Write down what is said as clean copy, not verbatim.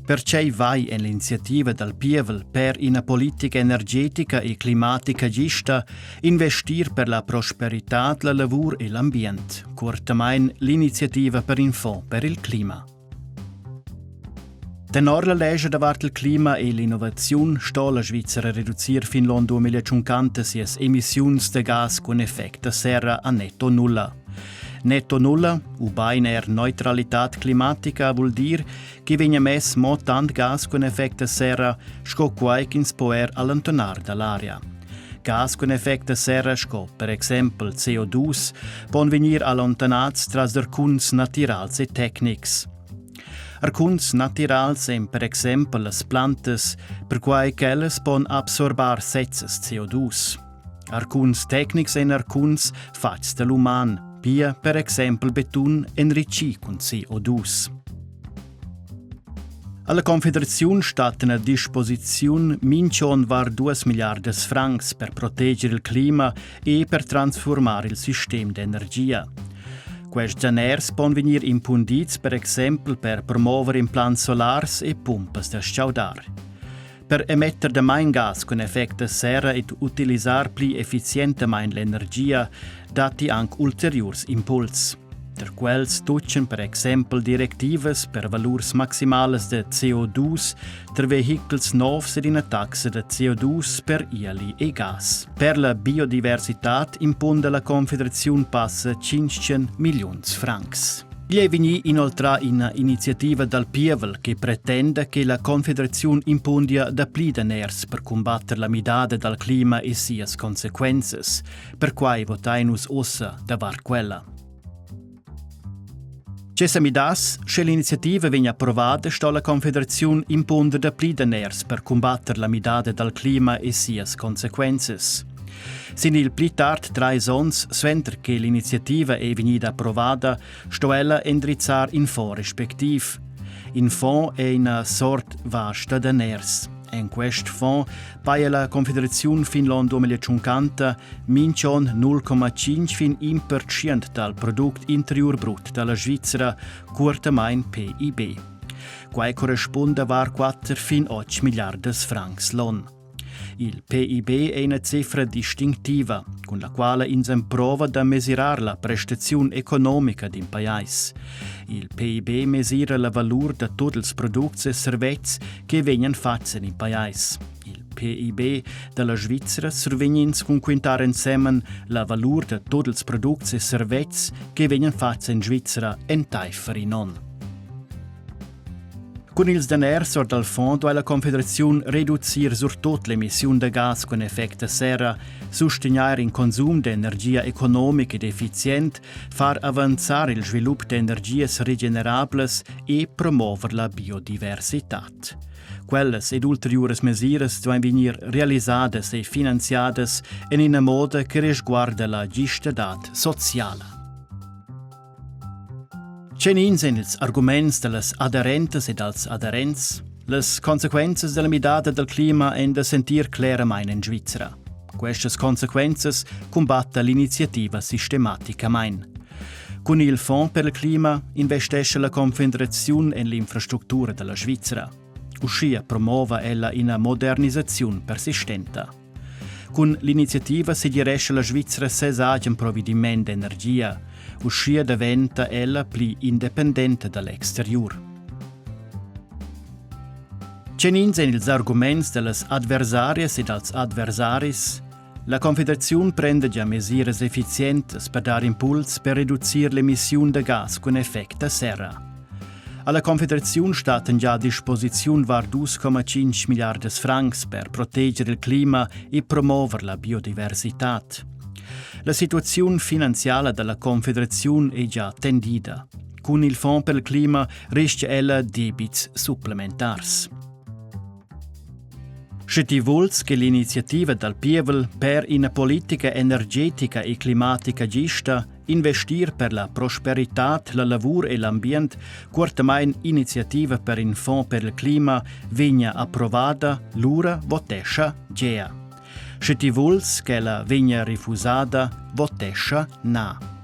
Pertgei vai en l'iniziativa dal pievel per ina politica energetica e climatica gista investir per la prosperitad, la lavur e l'ambient, cuortamain l'iniziativa per in fonds per il clima. Tenor la lescha davart il clima e l'innovaziun sto la Svizzera reducir fin l'onn 2050 sias emissiuns da gas cun effect da serra a netto nulla. Netto nulla, ubain er neutralitad climatica, vul dir che vegna mess mo tant gas cun effect da serra sco quai ch'ins po er allontanar da l'aria. Gas cun effect da serra sco per exempel CO2 pon vegnir allontanats tras arcuns natirals e tecnics. Arcuns natirals èn per exempel las plantas, perquai ch'ellas pon absorbar sezzas CO2. Arcuns tecnics èn arcuns fatgs da l'uman, pia per exempel betun enritgì cun CO2. Alla Confederaziun stattan a disposiziun minch'on var 2 milliardas francs per proteger il clima e per transfurmar il sistem d'energia. Quests daners pon vegnir impundids per exempel per promover implants solars e pumpas da stgaudar. Per emetter damain gas cun effect da serra ed utilisar pli effizientamain l'energia datti anc ulteriurs impuls. Ter quels tutgan per exempel directivas per valurs maximalas da CO2 ter vehichels novs ed ina taxa da CO2 per ieli e gas. Per la biodiversitad impunda la Confederaziun passa 500 milliuns francs. Igl è vegnì inoltrà ina iniziativa dal pievel che pretenda che la Confederaziun impundia dapli daners per cumbatter la midada dal clima e sias consequenzas. Perquai votain nus ussa davart quella. Tge sa midass, sche l'iniziativa vegn approvada, sto la Confederaziun impunder dapli daners per cumbatter la midada dal clima e sias consequenzas. Sin il pli tard trais onns suenter che l'iniziativa è vegnida approvada, sto ella endrizzar in fonds respectiv. In fonds è ina sort vasta daners. En quest fonds paja la Confederaziun fin l'onn 2050 minch'onn 0,5 fin 1% dal product interiur brut da la Svizra, cuortamain PIB. Quai correspunda var 4 fin 8 milliardas francs l'onn. Il PIB è ina cifra distinctiva, cun la quala ins emprova da mesirar la prestaziun economica d'in pajais. Il PIB mesira la valur da tut ils products e servetschs che vegnan fatgs en in pajais. Il PIB da la Svizra survegn ins cun quintar ensemen la valur da tut ils products e servetschs che vegnan fatgs en Svizra entaifer in onn. Cun ils daners or dal fond duai la Confederaziun reducir surtut l'emissiun da gas cun effect da serra, sustegnair in consum d'energia economic ed effizient, far avanzar il svilup d'energias regenerablas e promover la biodiversitad. Quellas ed ulteriuras mesiras duain vegnir realisadas e finanziadas en ina moda che resguarda la gistadad sociala. Tgenins ein ils arguments dallas aderentas e dals aderents? Las consequenzas dalla midada dal clima ein da sentir claramain en Svizra. Questas consequenzas cumbatta l'iniziativa sistematicamain. Cun il Fonds per il clima investescha la Confederaziun en l'infrastructura dalla Svizra. Uschia promova ella ina modernisaziun persistenta. Cun l'iniziativa segirescha la Svizra ses agen provediment d'energia. Uschia daventa ella pli independenta da l'exteriur. Tgenins èn ils arguments da las adversarias e dals adversaris? La Confederaziun prenda gia mesiras effizientas per dar impuls per reducir l'emissiun da gas cun effect da serra. Alla Confederaziun stattan già a disposiziun var 2,5 milliardas francs per proteger il clima e promover la biodiversitad. La situaziun finanziala dalla Confederaziun è già tendida. Cun il Fonds per il clima resta ella debits supplementars. Sche ti vuls che l'iniziativa dal pievel per ina politica energetica e climatica gista, investir per la prosperitad, la lavur e l'ambient, cuortamain iniziativa per in fond per il clima, vegna approvada, lura votescha gea. Sche ti vuls ch'ella vegna refusada, votescha na.